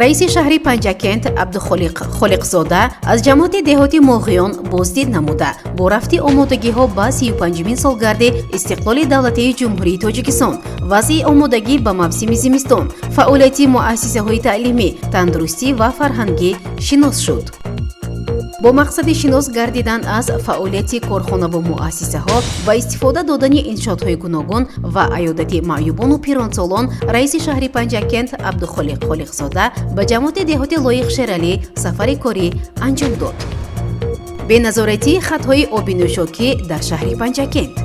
Раиси шаҳри Панҷакент Абдухолиқ Холиқзода аз ҷамоати деҳоти Моғиён боздид намуда, бо рафти омодагиҳо ба 35-умин солгарди истиқлоли давлатии Ҷумҳурии Тоҷикистон, вазъи омодагӣ ба мавсими зимистон, фаъолияти муассисаҳои таълимӣ, тандурустӣ ва фарҳангӣ шинос шуд. Бо мақсади шинос гардидан аз фаъолияти корхонаву муассисаҳо ва истифода додани иншоотҳои гуногун ва аёдати маъюбону пиронсолон, раиси шаҳри Панҷакент Абдухолиқ Холиқзода ба ҷамоати деҳоти Лоиқ Шералӣ сафари корӣ анҷом дод. Беназоратии хатҳои обинӯшокӣ дар шаҳри Панҷакент.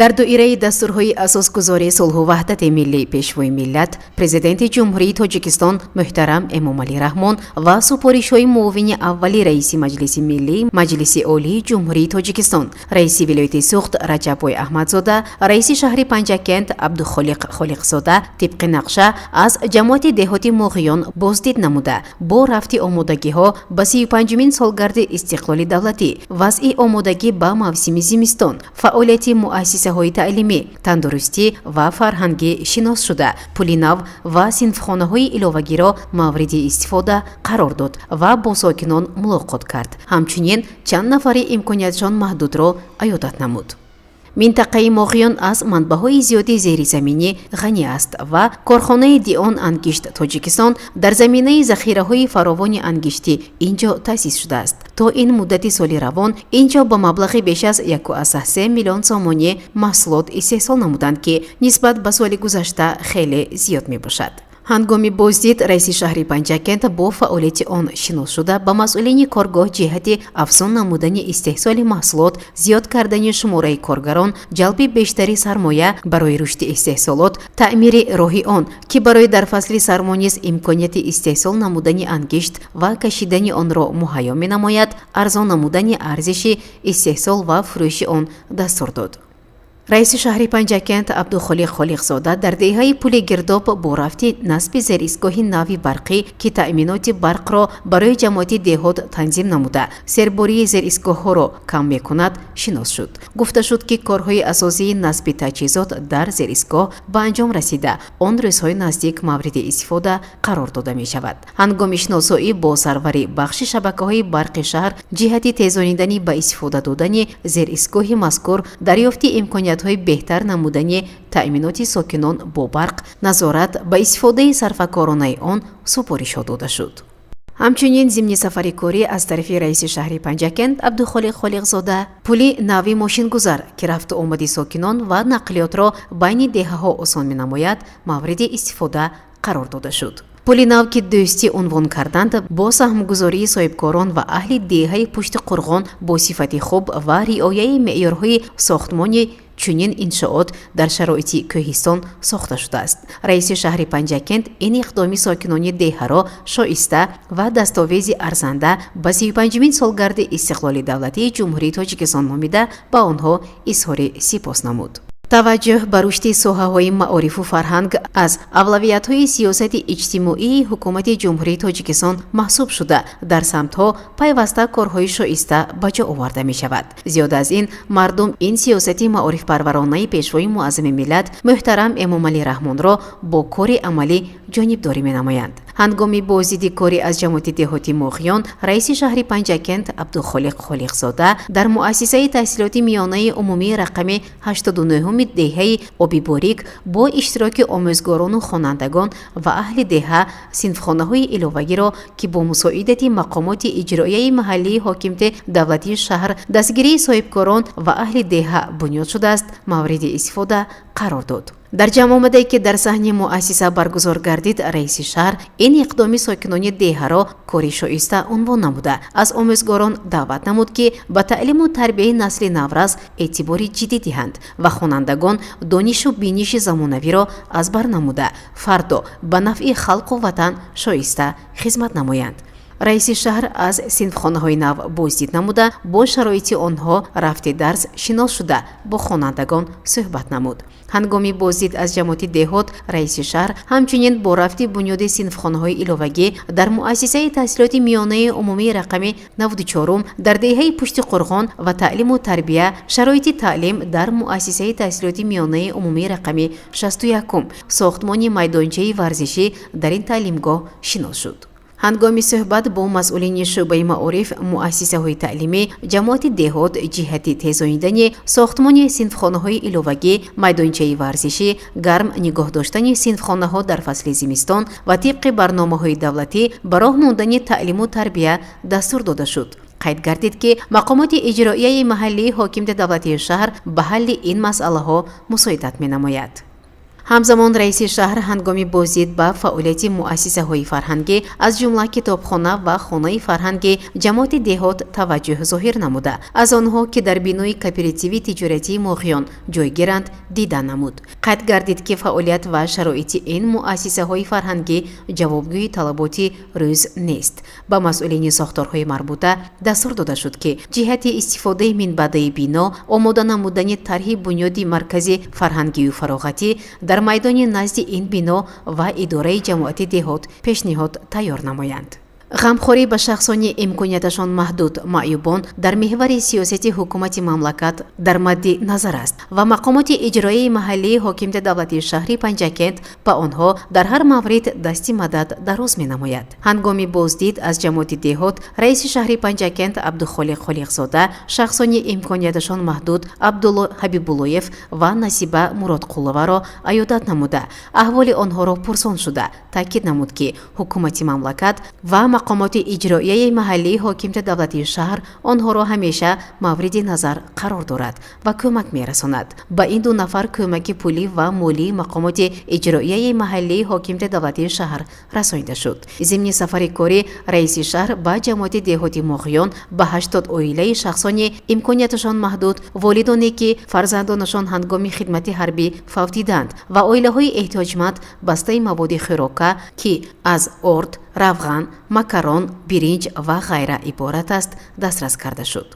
Дар доираи дастурҳои асосгузори сулҳу ваҳдати миллӣ, Пешвои миллат, Президенти Ҷумҳурии Тоҷикистон муҳтарам Эмомалӣ Раҳмон ва супоришҳои муовини аввали раиси Маҷлиси миллӣ Маҷлиси Олии Ҷумҳурии Тоҷикистон, раиси вилояти Суғд Раҷаббой Аҳмадзода, раиси шаҳри Панҷакент Абдухолиқ Холиқзода тибқи нақша аз ҷамоати деҳоти Моғиён боздид намуда, бо рафти омодагиҳо ба 35-умин солгарди истиқлоли давлатӣ, вазъи омодагӣ ба мавсими зимистон, фаъолияти муассисаҳои таълимӣ, тандурустӣ ва фарҳангӣ шинос шуда, пули нав ва синфхонаҳои иловагиро мавриди истифода қарор дод ва бо сокинон мулоқот кард. Ҳамчунин чанд нафари имкониятшон маҳдудро аёдат намуд. Минтақаи Моғиён аз манбаъҳои зиёди зеризаминӣ ғанӣ аст ва корхонаи Дион Ангишт Тоҷикистон дар заминаи захираҳои фаровони ангиштӣ ин ҷо таъсис шудааст. То ин муддати соли равон ин ҷо ба маблағи беш аз 1,3 миллион сомонӣ маҳсулот истеҳсол намуданд, ки нисбат ба соли гузашта хеле зиёд мебошад. Ҳангоми боздид раиси шаҳри Панҷакент бо фаъолияти он шинос шуда, ба масъулини коргоҳ ҷиҳати афзун намудани истеҳсоли маҳсулот, зиёд кардани шумораи коргарон, ҷалби бештари сармоя барои рушди истеҳсолот, таъмири роҳи он, ки барои дар фасли сармо низ имконияти истеҳсол намудани ангишт ва кашидани онро муҳайё менамояд, арзон намудани арзиши истеҳсол ва фурӯши он дастур дод. Раиси шаҳри Панҷакент Абдухолиқ Холиқзода дар деҳаи Пули Гирдоб бо рафти насби зеристгоҳи нави барқӣ, ки таъминоти барқро барои ҷамоати деҳот танзим намуда, сербории зеристгоҳҳоро кам мекунад, шинос шуд. Гуфта шуд, ки корҳои асосии насби таҷҳизот дар зеристгоҳ ба анҷом расида, он рӯзҳои наздик мавриди истифода қарор дода мешавад. Ҳангоми шиносоӣ бо сарвари бахши шабакаҳои барқи шаҳр ҷиҳати тезонидани ба истифода додани зеристгоҳи мазкур, дарёфти имкониятҳои беҳтар намудани таъминоти сокинон бо барқ, назорат ба истифодаи сарфакоронаи он супоришҳо дода шуд. Ҳамчунин зимни сафари корӣ аз тарафи раиси шаҳри Панҷакент Абдухолиқ Холиқзода пули нави мошингузар, ки рафту омади сокинон ва нақлиётро байни деҳаҳо осон менамояд, мавриди истифода қарор дода шуд. Пули нав, ки Дӯстӣ унвон карданд, бо саҳмгузории соҳибкорон ва аҳли деҳаи Пушти Қурғон бо сифати хуб ва риояи меъёрҳои сохтмони чунин иншоот дар шароити кӯҳистон сохта шудааст. Раиси шаҳри Панҷакент ин иқдоми сокинони деҳаро шоиста ва дастовези арзанда ба 35-умин солгарди истиқлоли давлатии Ҷумҳурии Тоҷикистон номида, ба онҳо изҳори сипос намуд. Таваҷҷӯҳ ба рушди соҳаҳои маорифу фарҳанг аз авлавиятҳои сиёсати иҷтимоии Ҳукумати Ҷумҳурии Тоҷикистон маҳсуб шуда, дар самтҳо пайваста корҳои шоиста ба ҷо оварда мешавад. Зиёда аз ин, мардум ин сиёсати маорифпарваронаи Пешвои муаззами миллат муҳтарам Эмомалӣ Раҳмонро бо кори амалӣ ҷонибдорӣ менамоянд. Ҳангоми боздиди корӣ аз ҷамоати деҳоти Моғиён раиси шаҳри Панҷакент Абдухолиқ Холиқзода дар муассисаи таҳсилоти миёнаи умумии рақами 89-уми деҳаи Обиборик бо иштироки омӯзгорону хонандагон ва аҳли деҳа синфхонаҳои иловагиро, ки бо мусоидати мақомоти иҷроияи маҳаллии ҳокимияти давлатии шаҳр, дастгирии соҳибкорон ва аҳли деҳа бунёд шудааст, мавриди истифода қарор дод. Дар ҷамъомадае, ки дар саҳни муассиса баргузор гардид, раиси шаҳр ин иқдоми сокинони деҳаро кори шоиста унвон намуда, аз омӯзгорон даъват намуд, ки ба таълиму тарбияи насли наврас эътибори ҷиддӣ диҳанд ва хонандагон донишу биниши замонавиро аз бар намуда, фардо ба нафъи халқу ватан шоиста хизмат намоянд. Раиси шаҳр аз синфхонаҳои нав боздид намуда, бо шароити онҳо рафти дарс шинос шуда, бо хонандагон суҳбат намуд. Ҳангоми боздид аз ҷамоати деҳот раиси шаҳр ҳамчунин бо рафти бунёди синфхонаҳои иловагӣ дар муассисаи таҳсилоти миёнаи умумии рақами 94 дар деҳаи Пушти Қурғон ва таълиму тарбия, шароити таълим дар муассисаи таҳсилоти миёнаи умумии рақами 61, сохтмони майдончаи варзишӣ дар ин таълимгоҳ шинос шуд. Ҳангоми суҳбат бо масъулини шӯъбаи маориф, муассисаҳои таълимӣ, ҷамоати деҳот ҷиҳати тезонидани сохтмони синфхонаҳои иловагӣ, майдончаи варзишӣ, гарм нигоҳ доштани синфхонаҳо дар фасли зимистон ва тибқи барномаҳои давлатӣ ба роҳ мондани таълиму тарбия дастур дода шуд. Қайд гардид, ки мақомоти иҷроияи маҳаллии ҳокимияти давлатии шаҳр ба ҳалли ин масъалаҳо мусоидат менамояд. Ҳамзамон раиси шаҳр ҳангоми боздид ба фаъолияти муассисаҳои фарҳангӣ, аз ҷумла китобхона ва хонаи фарҳанги ҷамоати деҳот таваҷҷӯҳ зоҳир намуда, аз онҳо, ки дар бинои кооперативи тиҷоратии Моғиён ҷойгиранд, дида намуд. Қайд гардид, ки фаъолият ва шароити ин муассисаҳои фарҳангӣ ҷавобгӯи талаботи рӯз нест. Ба масъулини сохторҳои марбута дастур дода шуд, ки ҷиҳати истифодаи минбаъдаи бино омода намудани тарҳи бунёди маркази фарҳангию фароғатӣ дар майдони назди ин бино ва идораи ҷамоати деҳот пешниҳод тайёр намоянд. Ғамхорӣ ба шахсони имконияташон маҳдуд, маъюбон дар меҳвари сиёсати ҳукумати мамлакат дар мадди назар аст ва мақомоти иҷроияи маҳаллии ҳокимияти давлатии шаҳри Панҷакент ба онҳо дар ҳар маврид дасти мадад дароз менамояд. Ҳангоми боздид аз ҷамоати деҳот раиси шаҳри Панҷакент Абдухолиқ Холиқзода шахсони имконияташон маҳдуд Абдулло Ҳабибуллоев ва Насиба Муродқуловаро аёдат намуда, аҳволи онҳоро пурсон шуда, таъкид намуд, ки ҳукумати мамлакат ва мақомоти иҷроияи маҳаллии ҳокимияти давлатии шаҳр онҳоро ҳамеша мавриди назар қарор дорад ва кӯмак мерасонад. Ба ин ду нафар кӯмаки пулӣ ва молии мақомоти иҷроияи маҳаллии ҳокимияти давлатии шаҳр расонида шуд. Зимни сафари корӣ раиси шаҳр ба ҷамоати деҳоти Моғиён ба 80 оилаи шахсони имконияташон маҳдуд, волидоне ки фарзандонашон ҳангоми хидмати ҳарбӣ фавтиданд, ва оилаҳои эҳтиёҷманд бастаи маводи хӯрока, ки аз орд, равған, макарон, биринҷ ва ғайра иборат аст, дастрас карда шуд.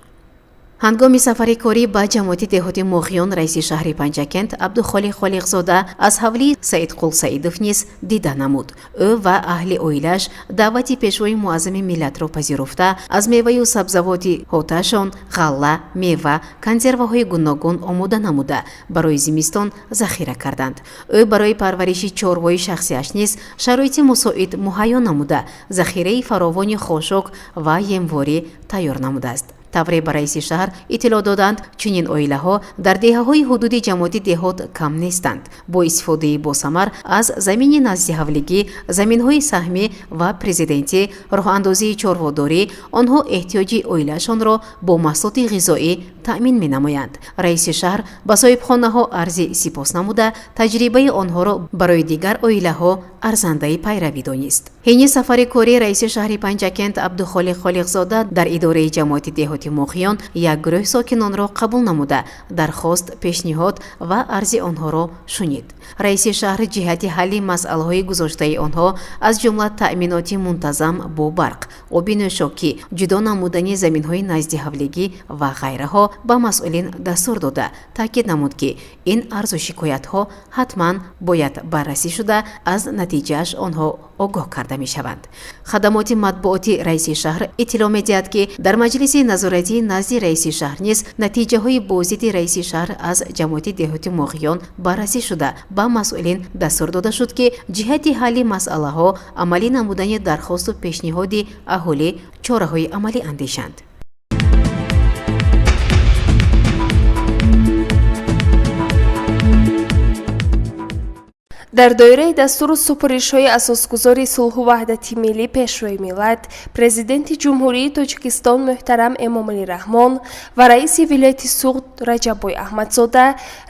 Ҳангоми сафари корӣ ба ҷамоати деҳоти Моғиён раиси шаҳри Панҷакент Абдухолиқ Холиқзода аз ҳавлии Саидқул Саидов низ дида намуд. Ӯ ва аҳли оилааш даъвати пешвои муаззами миллатро пазируфта, аз меваю сабзавоти ҳоташон ғалла, мева, консерваҳои гуногун омода намуда, барои зимистон захира карданд. Ӯ барои парвариши чорвои шахсиаш низ шароити мусоид муҳайё намуда, захираи фаровони хошок ва емворӣ тайёр намудааст. Тавре ба раиси шаҳр иттилоъ доданд, чунин оилаҳо дар деҳаҳои ҳудуди ҷамоати деҳот кам нестанд. Бо истифодаи босамар аз замини наздиҳавлигӣ, заминҳои саҳмӣ ва президентӣ, роҳандозии чорводорӣ онҳо эҳтиёҷи оилаашонро бо маҳсулоти ғизоӣ таъмин менамоянд. Раиси шаҳр ба соҳибхонаҳо арзи сипос намуда, таҷрибаи онҳоро барои дигар оилаҳо арзандаи пайравӣ донист. Ҳини сафари корӣ раиси шаҳри Панҷакент Абдухолиқ Холиқзода дар идораи ҷамоати деҳоти Моғиён як гурӯҳ сокинонро қабул намуда, дархост, пешниҳод ва арзи онҳоро шунид. Раиси шаҳр ҷиҳати ҳалли масъалаҳои гузоштаи онҳо, аз ҷумла таъминоти мунтазам бо барқ, оби нӯшокӣ, ҷудо намудани заминҳои наздиҳавлигӣ ва ғайраҳо ба масъулин дастур дода, таъкид намуд, ки ин арзу шикоятҳо ҳатман бояд баррасӣ шуда, аз натиҷааш онҳо огоҳ карда мешаванд. Хадамоти матбуоти раиси шаҳр иттилоъ медиҳад, ки дар маҷлиси назоратии назди раиси шаҳр низ натиҷаҳои боздиди раиси шаҳр аз ҷамоати деҳоти Моғиён баррасӣ шуда, ба масъулин дастур дода шуд, ки ҷиҳати ҳалли масъалаҳо, амалӣ намудани дархосту пешниҳоди аҳолӣ чораҳои амалӣ андешанд. Дар доираи дастуру супоришҳои асосгузори сулҳу ваҳдати миллӣ, пешвои миллат, президенти Ҷумҳурии Тоҷикистон муҳтарам Эмомалӣ Раҳмон ва раиси вилояти Суғд Раҷаббой Аҳмадзода,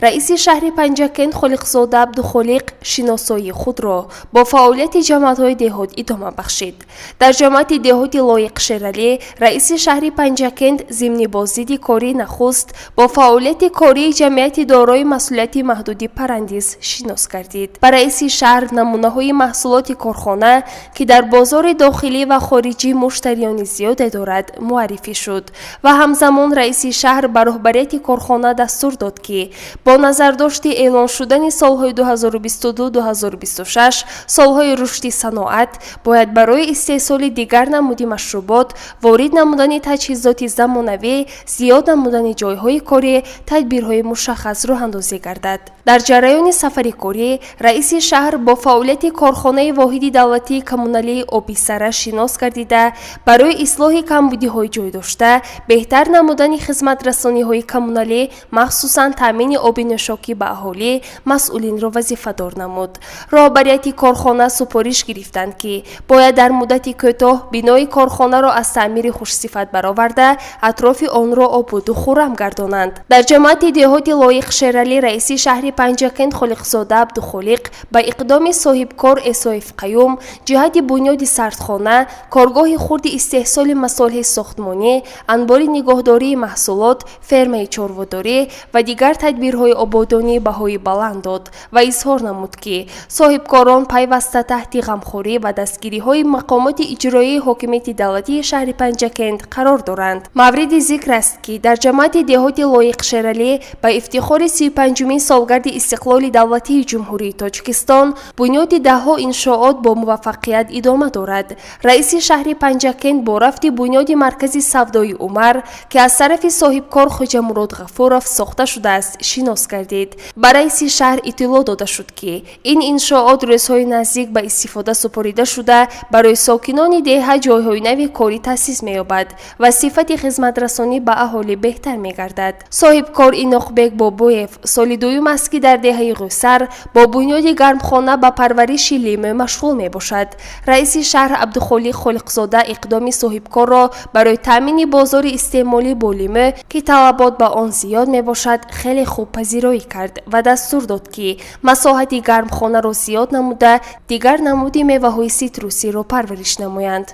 раиси шаҳри Панҷакент Холиқзода Абдухолиқ шиносоии худро бо фаъолияти ҷамоатҳои деҳот идома бахшид. Дар ҷамоати деҳоти Лоиқ Шералӣ раиси шаҳри Панҷакент зимни боздиди корӣ нахуст бо фаъолияти кории ҷамъияти дорои масъулияти маҳдуди Парандиз шинос гардид. Раиси шаҳр намунаҳои маҳсулоти корхона, ки дар бозори дохилӣ ва хориҷӣ муштариёни зиёде дорад, муаррифӣ шуд ва ҳамзамон раиси шаҳр ба роҳбарияти корхона дастур дод, ки бо назардошти эълон шудани солҳои 2022-2026 солҳои рушди саноат бояд барои истеҳсоли дигар намуди машрубот, ворид намудани таҷҳизоти замонавӣ, зиёд намудани ҷойҳои корӣ тадбирҳои мушаххас роҳандозӣ гардад. Дар ҷараёни сафари корӣ раиси шаҳр бо фаъолияти корхонаи воҳиди давлатии коммуналии Обисара шинос гардида, барои ислоҳи камбудиҳои ҷой дошта, беҳтар намудани хизматрасониҳои коммуналӣ, махсусан таъмини оби нӯшокӣ ба аҳолӣ, масъулинро вазифадор намуд. Роҳбарияти корхона супориш гирифтанд, ки бояд дар муддати кӯтоҳ бинои корхонаро аз таъмири хушсифат бароварда, атрофи онро ободу хуррам гардонанд. Дар ҷамоати деҳоти Лоиқ Шералӣ раиси шаҳри Панҷакент Холиқзода Абдухолиқ ба иқдоми соҳибкор Эсоев Қаюм ҷиҳати бунёди сардхона, коргоҳи хурди истеҳсоли масолеҳи сохтмонӣ, анбори нигоҳдории маҳсулот, фермаи чорводорӣ ва дигар тадбирҳои ободонӣ баҳои баланд дод ва изҳор намуд, ки соҳибкорон пайваста таҳти ғамхорӣ ва дастгириҳои мақомоти иҷроии ҳокимияти давлатии шаҳри Панҷакент қарор доранд. Мавриди зикр аст, ки дар ҷамоати деҳоти Лоиқ Шералӣ ба ифтихори 35-умин солгарди истиқлоли давлатии Ҷумҳурии Тоҷикистон бунёди даҳҳо иншоот бо муваффақият идома дорад. Раиси шаҳри Панҷакент бо рафти бунёди маркази савдои Умар, ки аз тарафи соҳибкор Хоҷамурод Ғафуров сохта шудааст, шинос гардид. Ба раиси шаҳр иттилоъ дода шуд, ки ин иншоот рӯзҳои наздик ба истифода супорида шуда, барои сокинони деҳа ҷойҳои нави корӣ таъсис меёбад ва сифати хизматрасонӣ ба аҳолӣ беҳтар мегардад. Соҳибкор Иноқбек Бобоев соли дуюм аст, ки дар деҳаи Ғӯсар бо бунёди гармхона ба парвариши лимӯ машғул мебошад. Раиси шаҳр Абдухолиқ Холиқзода иқдоми соҳибкорро барои таъмини бозори истеъмолӣ бо лимӯ, ки талабот ба он зиёд мебошад, хеле хуб пазироӣ кард ва дастур дод, ки масоҳати гармхонаро зиёд намуда, дигар намуди меваҳои ситрусиро парвариш намоянд.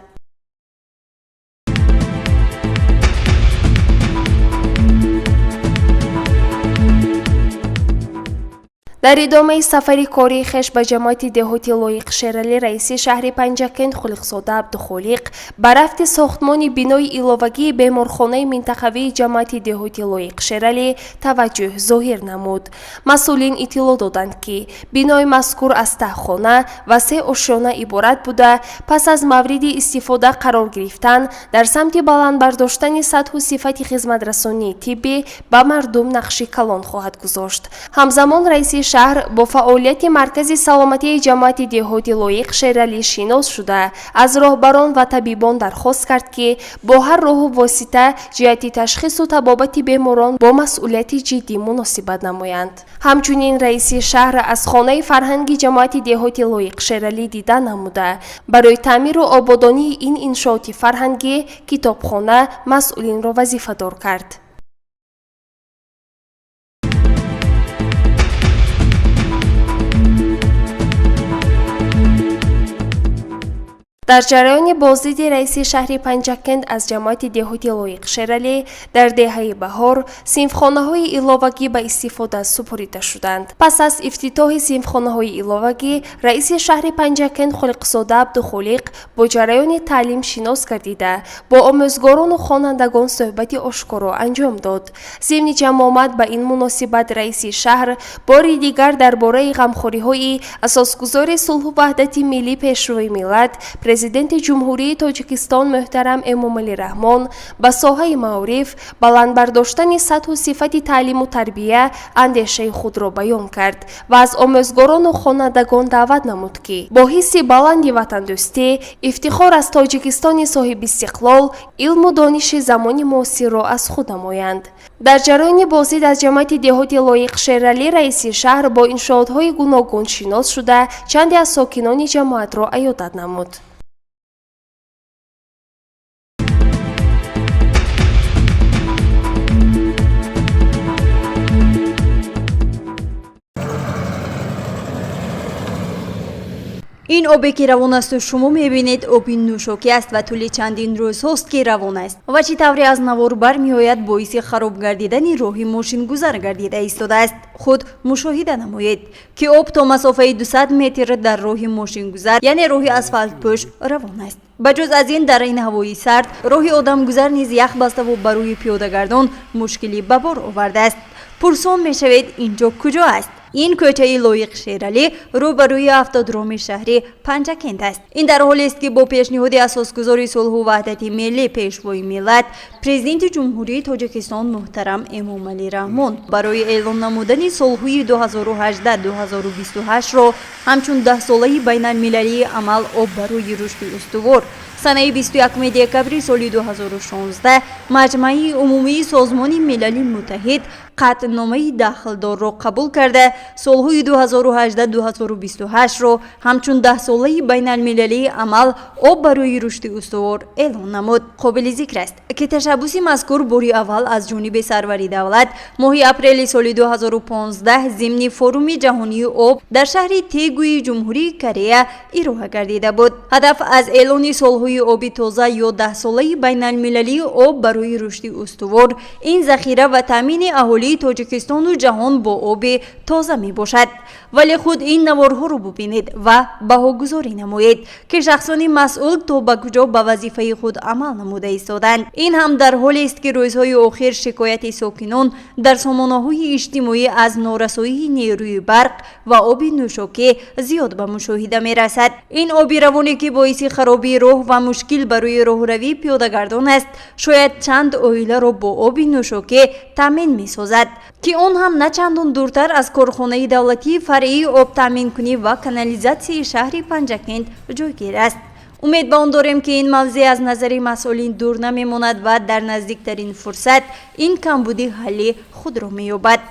Дар идомаи сафари кории хеш ба ҷамоати деҳоти Лоиқ Шералӣ раиси шаҳри Панҷакент Холиқзода Абдухолиқ ба рафти сохтмони бинои иловагии беморхонаи минтақавии ҷамоати деҳоти Лоиқ Шералӣ таваҷҷӯҳ зоҳир намуд. Масъулин иттилоъ доданд, ки бинои мазкур аз таҳхона ва се ошёна иборат буда, пас аз мавриди истифода қарор гирифтан дар самти баланд бардоштани сатҳу сифати хизматрасонии тиббӣ ба мардум нақши калон хоҳад гузошт. Ҳамзамон раиси шаҳр бо фаъолияти маркази саломатии ҷамоати деҳоти Лоиқ Шералӣ шинос шуда, аз роҳбарон ва табибон дархост кард, ки бо ҳар роҳу восита ҷиҳати ташхису табобати беморон бо масъулияти ҷиддӣ муносибат намоянд. Ҳамчунин раиси шаҳр аз хонаи фарҳанги ҷамоати деҳоти Лоиқ Шералӣ дида намуда, барои таъмиру ободонии ин иншооти фарҳангӣ, китобхона масъулинро вазифадор кард. Дар ҷараёни боздиди раиси шаҳри Панҷакент аз ҷамоати деҳоти Лоиқ Шералӣ дар деҳаи Баҳор синфхонаҳои иловагӣ ба истифода супорида шуданд. Пас аз ифтитоҳи синфхонаҳои иловагӣ раиси шаҳри Панҷакент Холиқзода Абдухолиқ бо ҷараёни таълим шинос гардида, бо омӯзгорону хонандагон суҳбати ошкоро анҷом дод. Зимни ҷамъомад ба ин муносибат раиси шаҳр бори дигар дар бораи ғамхориҳои асосгузори сулҳу ваҳдати миллӣ, Пешвои миллат, Президенти Ҷумҳурии Тоҷикистон муҳтарам Эмомалӣ Раҳмон ба соҳаи маориф, баланд бардоштани сатҳу сифати таълиму тарбия андешаи худро баён кард ва аз омӯзгорону хонандагон даъват намуд, ки бо ҳисси баланди ватандӯстӣ, ифтихор аз Тоҷикистони соҳибистиқлол, илму дониши замони муосирро аз худ намоянд. Дар ҷараёни боздид аз ҷамоати деҳоти Лоиқ Шералӣ раиси шаҳр бо иншоотҳои гуногун шинос шуда, чанде аз сокинони ҷамоатро аёдат намуд. Ин обе ки равон асту шумо мебинед, оби нӯшокӣ аст ва тӯли чандин рӯзҳост, ки равон аст ва чӣ тавре аз навор бармеояд, боиси хароб гардидани роҳи мошингузар гардида истодааст. Худ мушоҳида намоед, ки об то масофаи 200 метр дар роҳи мошингузар, яъне роҳи асфалтпӯш равон аст. Ба ҷуз аз ин, дар ин ҳавои сард роҳи одамгузар низ ях баставу ба рӯи пиёдагардон мушкилӣ ба бор овардааст. Пурсон мешавед, ин ҷо куҷо аст? Ин кӯчаи Лоиқ Шералӣ, рӯбарӯи автодроми шаҳри Панҷакент аст. Ин дар ҳолест, ки бо пешниҳоди Асосгузори сулҳу ваҳдати миллӣ, Пешвои миллат, Президенти Ҷумҳурии Тоҷикистон муҳтарам Эмомалӣ Раҳмон барои эълон намудани солҳои 2018-2028-ро ҳамчун даҳсолаи байналмилалии амал «Об барои рушди устувор», санаи 21 декабри соли 2016 Маҷмаи умумии Созмони Милали Муттаҳид қатъномаи дахлдорро қабул карда, солҳои 2018-2028-ро ҳамчун даҳсолаи байналмилалии амал «Об барои рушди устувор» эълон намуд. Қобили зикр аст, ки ташаббуси мазкур бори аввал аз ҷониби сарвари давлат моҳи апрели соли 2015 зимни Форуми ҷаҳонии об дар шаҳри Тегуи Ҷумҳурии Корея ироа гардида буд. Ҳадаф аз эълони солҳои оби тоза ё даҳсолаи байналмилалии «Об барои рушди устувор» ин захира ва таъмини аҳолии Тоҷикистону ҷаҳон бо оби тоза мебошад. Вале худ ин наворҳоро бубинед ва баҳогузорӣ намоед, ки шахсони масъул то ба куҷо ба вазифаи худ амал намуда истоданд. Ин ҳам дар ҳолест, ки рӯзҳои охир шикояти сокинон дар сомонаҳои иҷтимоӣ аз норасоии нерӯи барқ ва оби нӯшокӣ зиёд ба мушоҳида мерасад. Ин оби равоне, ки боиси харобии роҳ ва мушкил барои роҳравии пиёдагардон аст, шояд чанд оиларо бо оби нӯшокӣ таъмин месозад, ки он ҳам на чандон дуртар аз корхонаи давлатии фаръии обтаъминкунӣ ва канализатсияи шаҳри Панҷакент ҷойгир аст. Умед ба он дорем, ки ин мавзеъ аз назари масъулин дур намемонад ва дар наздиктарин фурсат ин камбудӣ ҳалли худро меёбад.